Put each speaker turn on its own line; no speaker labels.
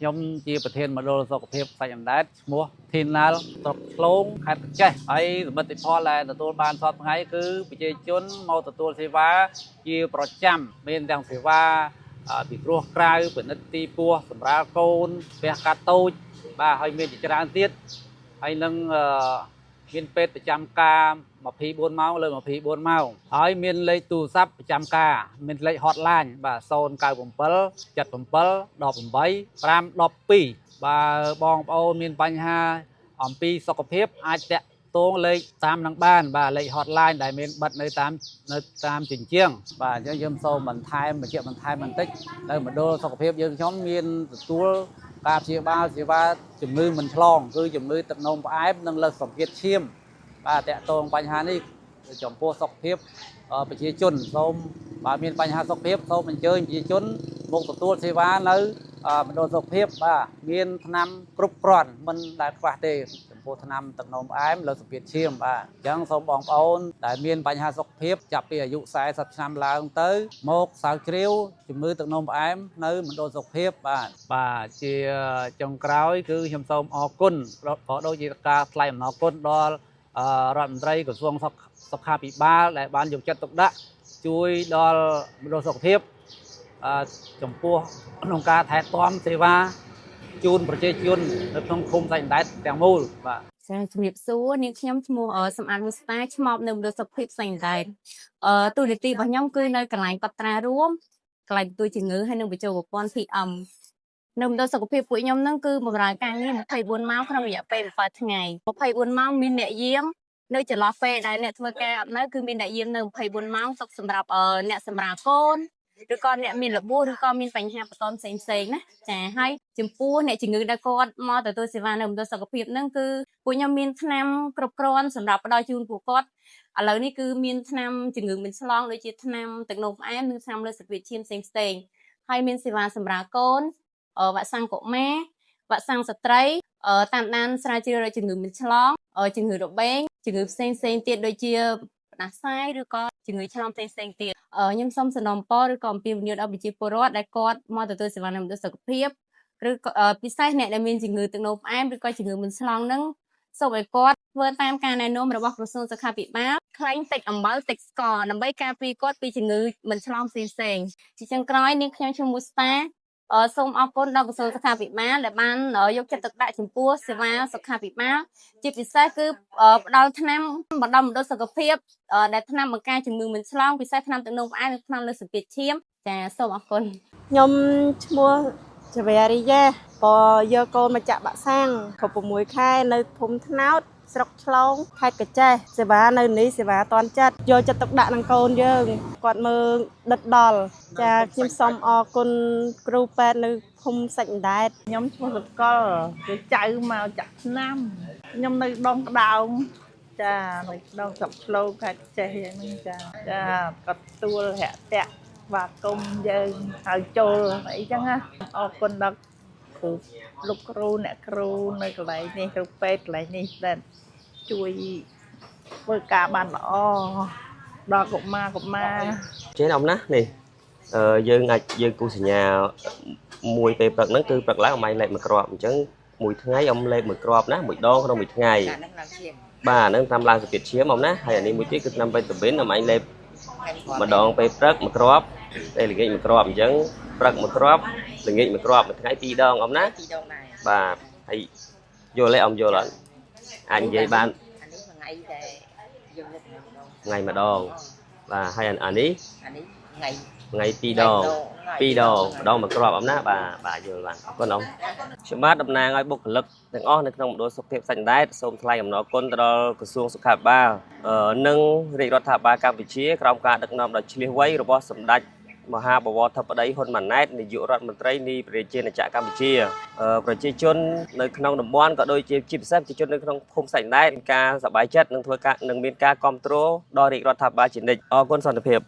ខ្ញុំជាប្រធានមណ្ឌលសុខភាពសាច់អណ្ដែតឈ្មោះធីណាល់ស្រុកឆ្លងខេត្តក្រចេះហើយសមិទ្ធផលដែលទទួលបានសពថ្ងៃគឺប្រជាជនមកទទួលសេវាជាប្រចាំមានទាំងសេវាពិគ្រោះក្រៅពិនិត្យទីពោះសម្រាលកូនវះកាត់តូចបាទហើយមានជាច្រើនទៀតហើយនឹងមានពេទ្យប្រចាំការ24ម៉ោងលើ24ម៉ោងហើយមានលេខទូរស័ព្ទប្រចាំការមានលេខ hotline បាទ097 77 18 512បើបងប្អូនមានបញ្ហាអំពីសុខភាពអាចតាក់ទងលេខតាមនឹងបានបាទលេខ hotline ដែលមានបិទនៅតាមជញ្ជាំងបាទអញ្ចឹងយើងសូមបន្ថែមបញ្ជាក់បន្ថែមបន្តិចនៅមណ្ឌលសុខភាពយើងខ្ញុំមានទទួលការព្យាបាលសេវាជំងឺមិនឆ្លងគឺជំងឺទឹកនោមផ្អែមនិងលើសសម្ពាធឈាមបាទតាក់ទងបញ្ហានេះចំពោះសុខភាពប្រជាជនសូមបើមានបញ្ហាសុខភាពសូមអញ្ជើញប្រជាជនមកទទួលសេវានៅមណ្ឌលសុខភាពបាទមានថ្នាំគ្រប់គ្រាន់មិនដែលខ្វះទេចំពោះថ្នាំទឹកនោមផ្អែមលើសម្ពាធឈាមបាទអញ្ចឹងសូមបងប្អូនដែលមានបញ្ហាសុខភាពចាប់ពីអាយុ40ឆ្នាំឡើងទៅមកស្រាវជ្រាវជំងឺទឹកនោមផ្អែមនៅមណ្ឌលសុខភាពបាទបាទជាចុងក្រោយគឺខ្ញុំសូមអរគុណក៏ដូចជាការថ្លែងអំណរគុណដល់រដ្ឋមន្ត្រីក្រសួងសុខាភិបាលដែលបានយកចិត្តទុកដាក់ជួយដល់មណ្ឌលសុខភាពចំពោះក្នុងការថែទាំសេវាជូនប្រជាជននៅក្នុងឃុំសាច់អណ្ដែតទាំងមូលបាទ
ចាជំរាបសួរនាងខ្ញុំឈ្មោះសំអាតមុស្តាឆ្មបនៅមណ្ឌលសុខភាពផ្សេងដែតតួនាទីរបស់ខ្ញុំគឺនៅកន្លែងកត់ត្រារួមកន្លែងទទួលជំងឺហើយនិងបញ្ចូលប្រព័ន្ធ PM នៅមណ្ឌលសុខភាពពួកខ្ញុំហ្នឹងគឺបម្រើការងារ24ម៉ោងក្នុងរយៈពេល7ថ្ងៃ24ម៉ោងមានអ្នកយាមនៅចន្លោះពេលដែលអ្នកធ្វើការអត់នៅគឺមានអ្នកយាមនៅ24ម៉ោងទុកសម្រាប់អ្នកសម្រាលកូនឬក៏អ្នកមានរបួសឬក៏មានបញ្ហាបន្តផ្សេងផ្សេងណាចាហើយចំពោះអ្នកជំងឺដែលគាត់មកទទួលសេវានៅមណ្ឌលសុខភាពហ្នឹងគឺពួកខ្ញុំមានថ្នាំគ្រប់គ្រាន់សម្រាប់ផ្ដល់ជូនពួកគាត់ឥឡូវនេះគឺមានថ្នាំជំងឺមិនឆ្លងដូចជាថ្នាំទឹកនោមផ្អែមនិងថ្នាំលើសសម្ពាធឈាមផ្សេងផ្សេងហើយមានសេវាសម្រាលកូនវ៉ាក់សាំងកុមារវ៉ាក់សាំងស្ត្រីតាមដានស្រាវជ្រាវរកជំងឺមិនឆ្លងជំងឺរបេងជំងឺផ្សេងផ្សេងទៀតដូចជាផ្ដាសាយឬក៏ជំងឺឆ្លងផ្សេងផ្សេងទៀតខ្ញុំសូមសំណូមពរឬក៏អំពាវនាវដល់ប្រជាពលរដ្ឋដែលគាត់មកទទួលសេវានៅមណ្ឌលសុខភាពឬក៏ពិសេសអ្នកដែលមានជំងឺទឹកនោមផ្អែមឬក៏ជំងឺមិនឆ្លងហ្នឹងសូមឲ្យគាត់ធ្វើតាមការណែនាំរបស់ក្រសួងសុខាភិបាលខ្លែងតិចអំបិលតិចស្ករដើម្បីការពារគាត់ពីជំងឺមិនឆ្លងផ្សេងផ្សេងជាចុងក្រោយនាងខ្ញុំឈ្មោះមូស្តាសូមអរគុណដល់ក្រសួងសុខាភិបាលដែលបានយកចិត្តទុកដាក់ចំពោះសេវាសុខាភិបាលជាពិសេសគឺផ្ដល់ថ្នាំបណ្ដុះមណ្ឌលសុខភាពដែលថ្នាំបង្ការជំងឺមិនឆ្លងពិសេសថ្នាំទឹកនោមផ្អែមនិងថ្នាំលើសសម្ពាធឈាមចាសូមអរគុណ
ខ្ញុំឈ្មោះចវរិយាក៏យកកូនមកចាក់បាក់សាំងគ្រប់6ខែនៅភូមិថ្នោតស្រុកឆ្លងខេត្តក្រចេះសេវានៅនេះសេវាតន់ចិត្តយកចិត្តទុកដាក់នឹងកូនយើងគាត់មើលដិតដល់ចាខ្ញុំសូមអរគុណគ្រូពេទ្យនៅភូមិសាច់អណ្ដែត
ខ្ញុំឈ្មោះសកលគឺចៅមកចាក់ឆ្នាំខ្ញុំនៅដងក្តោងចានៅដងស្រុកឆ្លូខេត្តចេះហ្នឹងចាចាគាត់ទួលរយៈបាគមយើងហើយចូលអីចឹងណាអរគុណដល់គ្រូលោកគ្រូអ្នកគ្រូនៅកន្លែងនេះគ្រូពេទ្យកន្លែងនេះដែលជួយធ្វើការបានល្អដល់កុមារកុមារ
ចេះអ៊ំណានេះអឺយើងអាចយើងគូសញ្ញាមួយពេលព្រឹកហ្នឹងគឺព្រឹកឡើងអ៊ំឯងលេបមួយគ្រាប់អញ្ចឹងមួយថ្ងៃអ៊ំលេបមួយគ្រាប់ណាមួយដងក្នុងមួយថ្ងៃ
ហ្នឹងឡើងឈាម
បាទហ្នឹងតាមឡើងសម្ពាធឈាមអ៊ំណាហើយអានេះមួយទៀតគឺថ្នាំវីតាមីនអ៊ំឯងលេបម្ដងពេលព្រឹកមួយគ្រាប់ពេលល្ងាចមួយគ្រាប់អញ្ចឹងព្រឹកមួយគ្រាប់ល្ងាចមួយគ្រាប់មួយថ្ងៃពីរដងអ៊ំណា
ពីរដងដែរ
បាទហើយយល់ទេអ៊ំយល់អត់អាចនិយាយបាន
អានេះមួយថ្ងៃតែយើងលេបម្ដង
ថ្ងៃម្ដងបាទហើយអានេះ
អានេះថ្ងៃ
ថ្ងៃពីរដងពីរដងម្ដងមួយគ្រាប់អ៊ំណាបាទបាទយល់បាទអរគុណអ៊ំខ្ញុំបាទតំណាងឲ្យបុគ្គលិកទាំងអស់នៅក្នុងមណ្ឌលសុខភាពសាច់អណ្ដែតសូមថ្លែងអំណរគុណទៅដល់ក្រសួងសុខាភិបាលនិងរាជរដ្ឋាភិបាលកម្ពុជាក្រោមការដឹកនាំដ៏ឈ្លាសវៃរបស់សម្ដេចមហាបវរធិបតីហ៊ុនម៉ាណែតនាយករដ្ឋមន្ត្រីនៃប្រជាណាចក្រកម្ពុជាប្រជាជននៅក្នុងតំបន់ក៏ដូចជាជាពិសេសប្រជាជននៅក្នុងភូមិសាច់អណ្ដែតមានការសប្បាយចិត្តនិងធ្វើការនិងមានការគ្រប់គ្រងដល់រាជរដ្ឋាភិបាលជានិច្ចអរគុណសន្តិភាព។